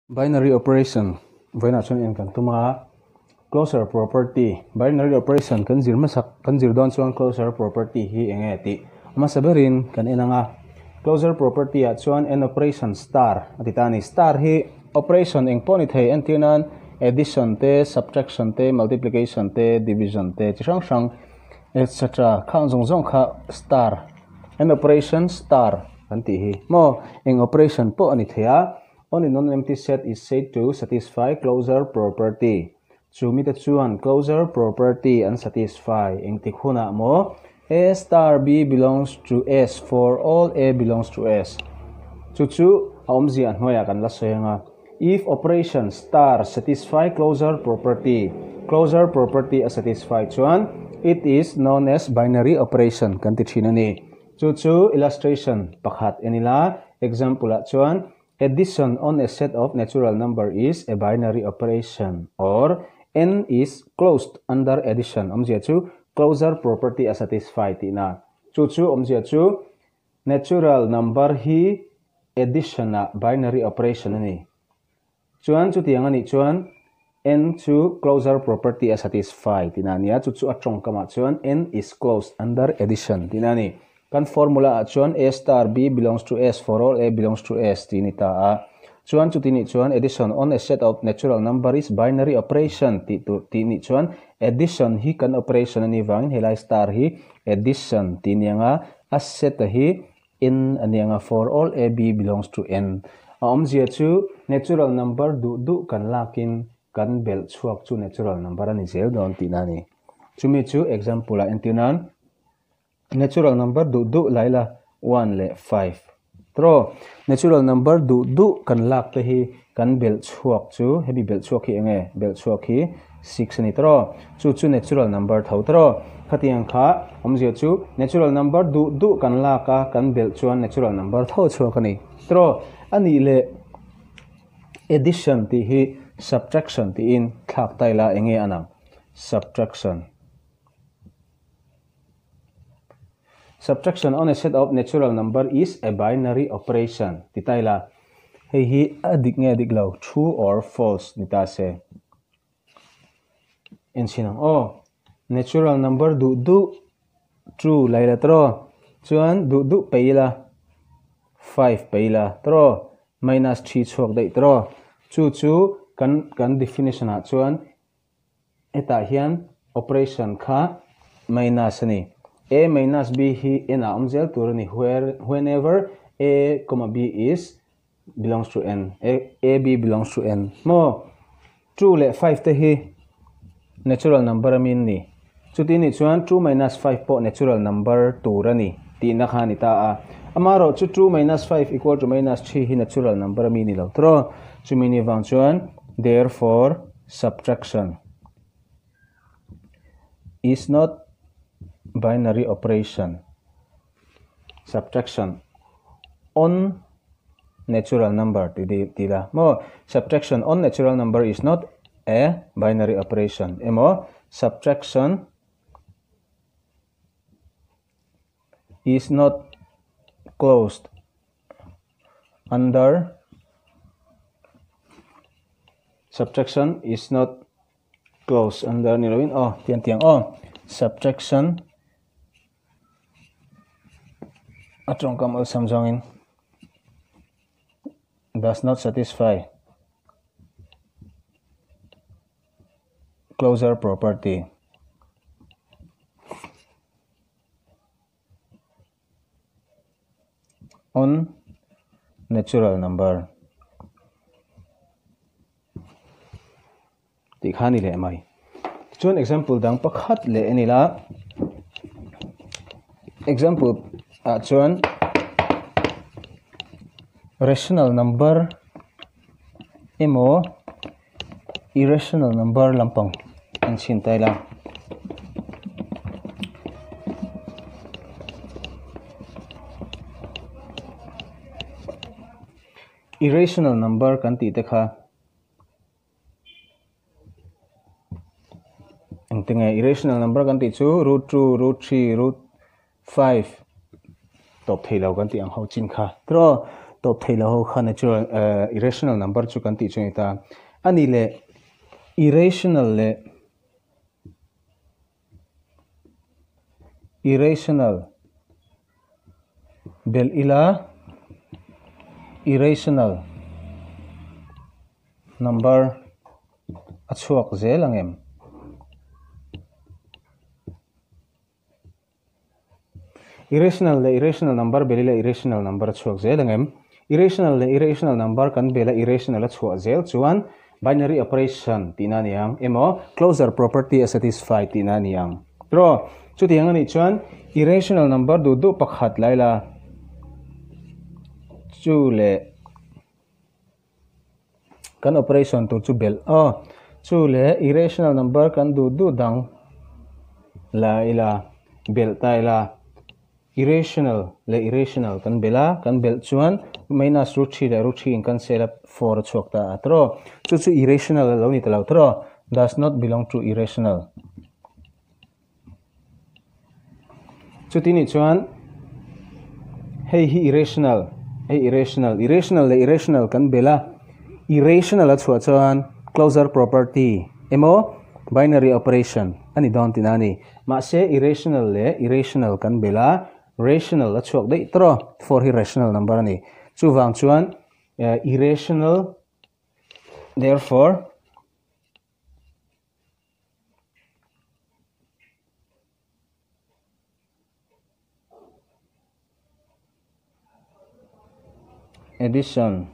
Binary operation vawiinah chuan en kan tum a, closure property binary operation kan zir hmasak kan zir dawn chuan closure property hi eng nge tih hmasa berin kan en ang a. Closure property ah chuan an operation star a ti ta a ni. Star hi operation eng pawh ni thei entir nan addition te, subtraction te, multiplication te, division te chi hrang hrang etc khang zawng zawng kha star an operation star kan tih hi maw eng operation pawh a ni thei a. Only non-empty set is said to satisfy closure property. Chu mite chuan closure property an satisfy engtik hunah maw? A star B belongs to S for all A belongs to S. Chu chu a awmzia hnuaiah kan la sawi ang a. If operation star satisfy closure property, closure property a satisfy chuan it is known as binary operation kan ti thin a ni. Chu chu illustration pakhat en ila, example ah chuan addition on a set of natural number is a binary operation or n is closed under addition awmzia chu closure property a satisfy tihna. Chu chu awmzia chu natural number hi addition ah binary operation a ni. Chuan chutiang a nih chuan n chu closure property a satisfy tihna a ni a, chu chu a tawngkamah chuan n is closed under addition tihna a ni. Kan formula ah chuan a star b belongs to S for all a belongs to S tih a ni ta a. Chuan chuti nih chuan addition on a set of natural number is binary operation tih tur tih nih chuan addition hi kan operation a nih vangin helai star hi addition tih a ni ang a, a set a hi N a ni ang a, for all a b belongs to N. A awmzia chu natural number duh duh kan lakin kan belh chhuak chu natural number a ni zel dawn tihna a ni. Chumi chu example ah entir nan natural number duh duh lai la one leh five. Tro, natural number duh duh kan lak te hi kan belh chhuak chu hemi belh chhuak hi eng nge? Belh chhuak hi six a ni tawh. Chu chu natural number tho tawh. Khatiang kha awmzia chu natural number duh duh kan lak a, kan belh chuan natural number tho chhuak a ni tawh. A nih leh addition tih hi subtraction tiin thlak ta ila eng nge a nang? Subtraction. Subtraction on a set of natural number is a binary operation ti ta ila. Hei hi a dik nge dik lo, true or false ni ta se. En chhin ang aw. Natural number duh duh true la ila tawh. Chuan duh duh pe ila five pe ila tawh. Minus 3 chhuak daih tawh. Chu chu kan kan definition ah chuan Hetah hian operation kha minus a ni. A minus B hi n ah awm zel tur a ni where whenever A comma B is belongs to n A, A B belongs to n maw? 2 leh 5 te hi natural number a min ni. Chuti nih chuan 2 minus 5 pawh natural number tur a ni tihna kha a ni ta a. Amaherawh chu 2 minus 5 equal to minus 3 hi natural number a mi ni lo tawh. Chumi ni vang chuan therefore subtraction is not binary operation subtraction on natural number ti di ti la maw subtraction on natural number is not a binary operation emaw subtraction is not closed under subtraction is not closed under ni loin aw tiang tiang aw subtraction a tawngkam awlsam zawngin does not satisfy closure property. On natural number tih kha a ni leh mai. Chuan example dang pakhat leh en ila example ah chuan rational number emaw irrational number lampang an chhin ta ila. Irrational number kan tih te kha engti nge irrational number kan tih chu root 2, root 3, root 5 tawp thei lo kan tih ang ho chin kha tawh. Tawp thei lo ho kha natural irrational number chu kan tih chu a ni ta. A nih leh irrational leh irrational belh ila irrational number a chhuak zel ang em? Irrational leh irrational number bel ila irrational number a chhuak zel ang em? Irrational leh irrational number kan bela irrational a chhuah zel chuan binary operation tihna a ni ang emaw closure property a satisfy tihna a ni ang. Tiraw? Chutiang a nih chuan irrational number duh duh pakhat la ila chu leh Kan operation tur chu belh aw. Chu leh irrational number kan duh duh dang la ila belh ta ila irrational leh irrational kan belh a, kan belh chuan minus root three leh root three in cancel a four a chhuak ta a tawh. Chu chu irrational a lo ni ta lo tawh does not belong to irrational. Chuti nih chuan hei hi irrational, hei irrational, irrational leh irrational kan belh a, irrational a chhuah chuan closure property emaw binary operation a ni dawn tihna a ni. Mahse irrational leh irrational kan belh a, rational a chhuak daih tawh a, four hi rational number a ni. Chuvang chuan irrational therefore Addition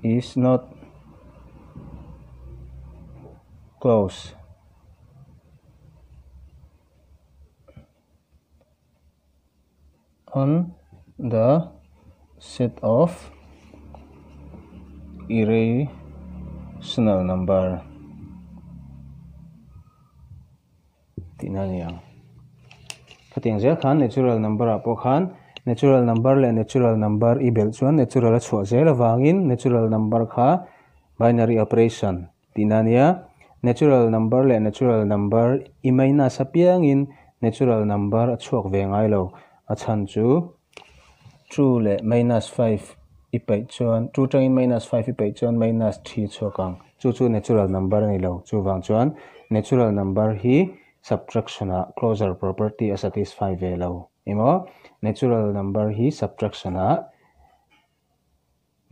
is not closed. On the set of irrational number tihna a ni ang. Khatiang zel khan natural number ah pawh khan natural number leh natural number i belh chuan natural a chhuah zel avangin natural number kha binary operation Tihna a nia, natural number leh natural number i minus apiangin natural number a chhuak ve ngai lo. A chhan chu two leh minus five i paih chuan, two tangin minus five i paih chuan minus three a chhuak ang. Chu chu natural number a ni lo. Chuvang chuan natural number hi subtraction ah closure property a satisfy ve lo. Emaw natural number hi subtraction ah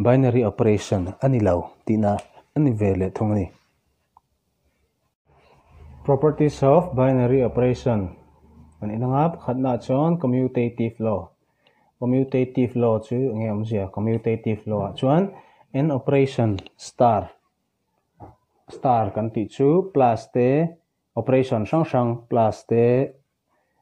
Binary operation a ni lo tihna a ni ve leh thung a ni. Properties of binary operation an inang a, pakhatnaah chuan commutative law. Commutative law chu eng nge awmzia? Commutative law ah chuan an operation star, star kan tih chu plus te, operation hrang hrang plus te,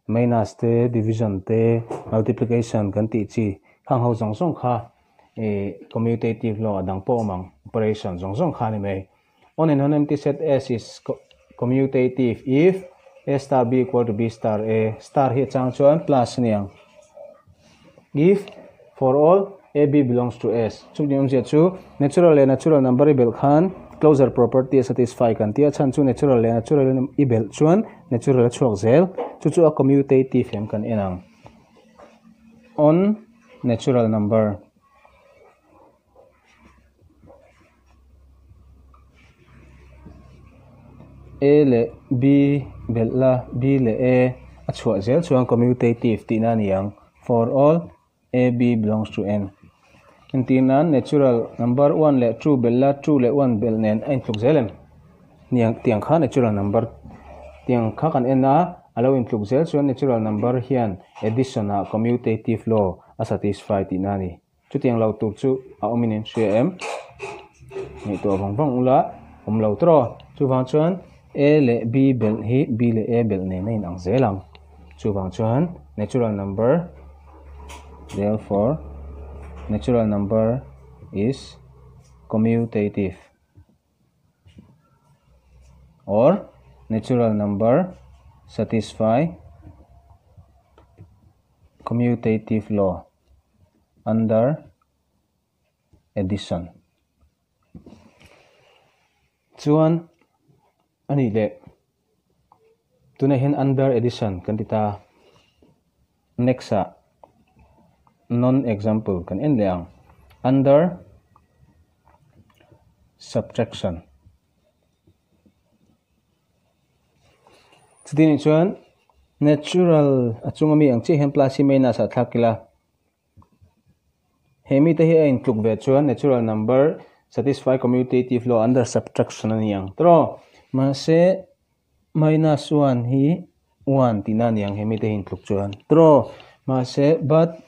minus te, division te, multiplication kan tih chi khang ho zawng zawng kha ih commutative law a dang pawh awm ang, operation zawng zawng kha a ni mai. On an non-empty set S is commutative if A star B equal to B star A, star hi a chang chuan plus a ni ang. If for all A B belongs to S chumi awmzia chu natural leh natural number i belh khan closure property a satisfy kan tih a chhan chu natural leh natural i belh chuan natural a chhuak zel chu chu a commutative em kan en ang on natural number. A leh B belh la B leh A a chhuah zel chuan commutative tihna a ni ang for all A B belongs to N. Entir nan natural number one leh two belh la two leh one belh nen a intluk zel em? Niang tiang kha natural number tiang kha kan en a a lo intluk zel chuan natural number hian addition ah commutative law a satisfy tihna a ni. Chutiang lo tur chu a awmin in hria em? Ngaihtuah vang vang ula awm lo tawh. Chuvang chuan A leh B belh hi B leh A belh nen a inang zel ang. Chuvang chuan natural number therefore natural number is commutative or natural number satisfy commutative law under addition chuan a nih leh tunah hian under addition kan ti ta next ah. Non example kan en leh ang. Under subtraction. Chuti nih chuan natural a chunga mi ang chiah hian plus hi minus ah thlak ila. He mite hi a intluk ve chuan natural number satisfy commutative law under subtraction a ni ang. Tawh mahse minus 1 hi 1 tihna a ni ang he mite hi intluk chuan. Tawh mahse but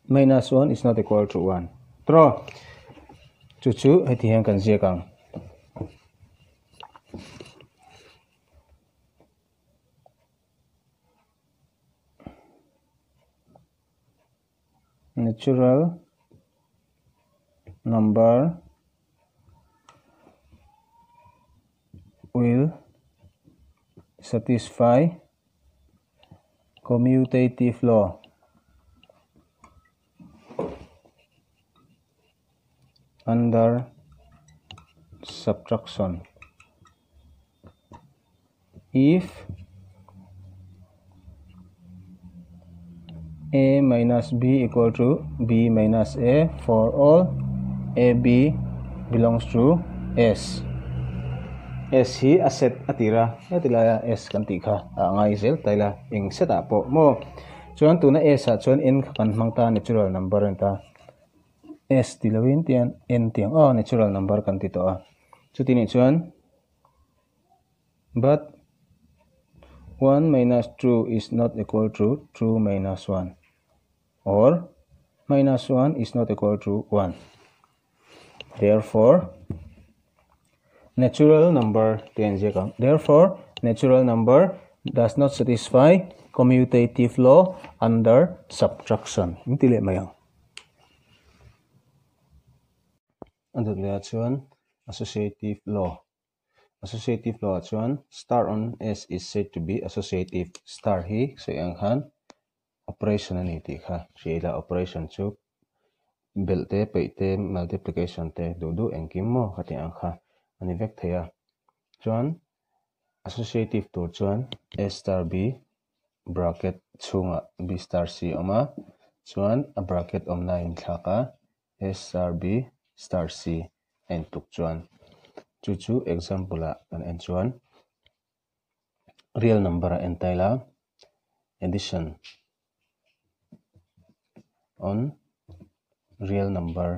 minus 1 is not equal to 1. Tawh chu chu heti hian kan ziak ang. Natural number will satisfy commutative law. Under subtraction if a minus b equal to b minus a for all a b belongs to s. S hi a set a tira heti laia s kan tih kha a ngai zel taila eng set ah pawh maw chuan tuna s ah chuan n kha kan hmang ta natural number a ni ta s ti lovin tian n tiang aw natural number kan ti tawh a chuti nih chuan but 1 minus 2 is not equal to 2 minus 1 or minus 1 is not equal to 1. Therefore, natural number te an ziak ang. Therefore, natural number does not satisfy commutative law under subtraction. In ti leh mai ang. A dawt leh ah chuan associative law. Associative law ah chuan star on S is said to be associative. Star hi sawi ang khan operation a ni tih kha hria ila operation chu belh te peih te multiplication te duh duh engkim maw ka tih ang kha a ni vek thei a. Chuan associative tur chuan A star B bracket chhungah B star C a awm a, chuan a bracket awmna a inthlak a A star B star C a intluk chuan chu chu example ah kan en chuan real number a en tail a addition on real number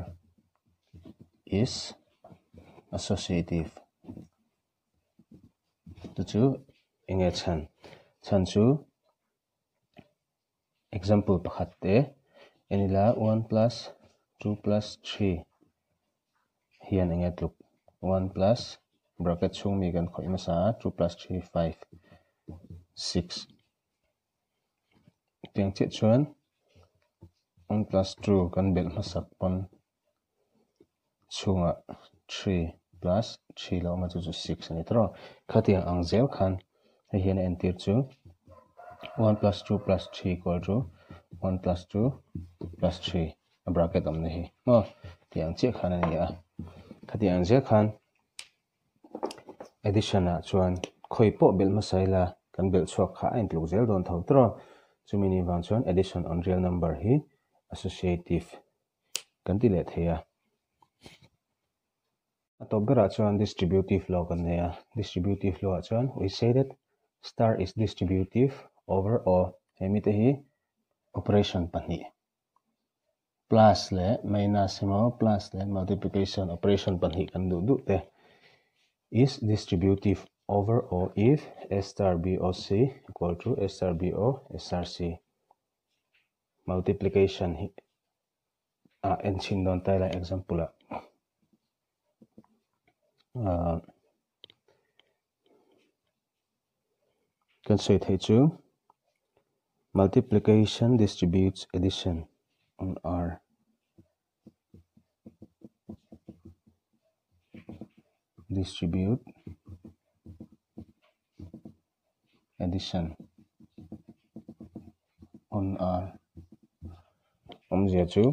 is associative chu chu enge chhan chhan chu example pakhat te en ila 1 plus 2 plus 3 hian enge tluk 1 plus bracket chhung mi kan khawih hmasa a 2 plus 3 5 6 tiang chiah chuan 1 plus 2 kan belh hmasak pawn chhungah 3 plus 3 lo awm a chu chu 6 a ni tawh khatiang ang zel khan hei hian a entir chu 1 plus 2 plus 3 equal to 1 plus 2 plus 3 a bracket awmna hi maw tiang chiah khan a ni a khatiang ang zel khan addition ah chuan khawi pawh belh hmasa ila kan belh chhuak kha a intluk zel dawn tho tawh chumi ni vang chuan addition on real number hi associative kan ti leh thei a. A tawp berah chuan distributive law kan nei a, distributive law ah chuan we say that star is distributive over all he mite hi operation pahnih plus leh minus emaw plus leh multiplication operation pahnih kan duh duh te is distributive over all if a star b o c equal to a star b o a star c multiplication hi ah en chhin dawn ta ila example ah ah kan sawi theih chu multiplication distributes addition on r distribute addition on r awmzia chu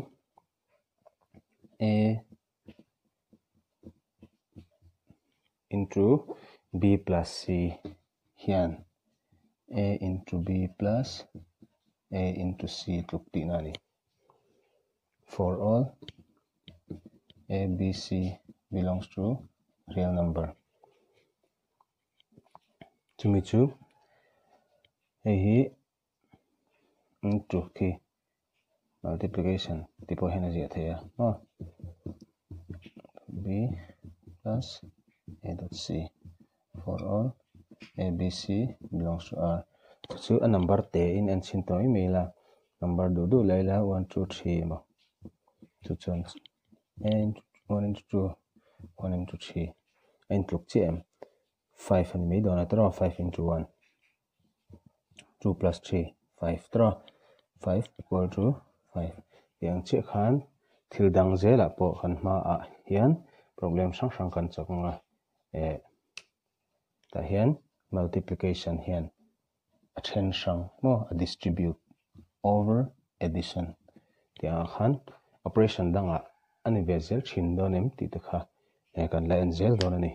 a into b plus c hian a into b plus A into C tluk tihna a ni. For all A, B, C belongs to real number. Chumi chu hei hi into khi multiplication tih pawh hian a ziah theih a maw B plus A dot C for all A B C belongs to R chu chu a number te in en chhin tawh mai mai ila number duh duh la ila one two three emaw chu chuan a into one into two one into three a intluk chiah em five a ni mai dawn a tiraw five into one 2 plus 3 5 tiraw 5 equal to 5 tiang chiah khan thil dang zelah pawh kan hmaah hian problem hrang hrang kan chak ang a eh tah hian multiplication hian a then hrang maw a distribute over addition tiang ah khan operation dangah a ni ve zel thin dawn em tih te kha kan la en zel dawn a ni.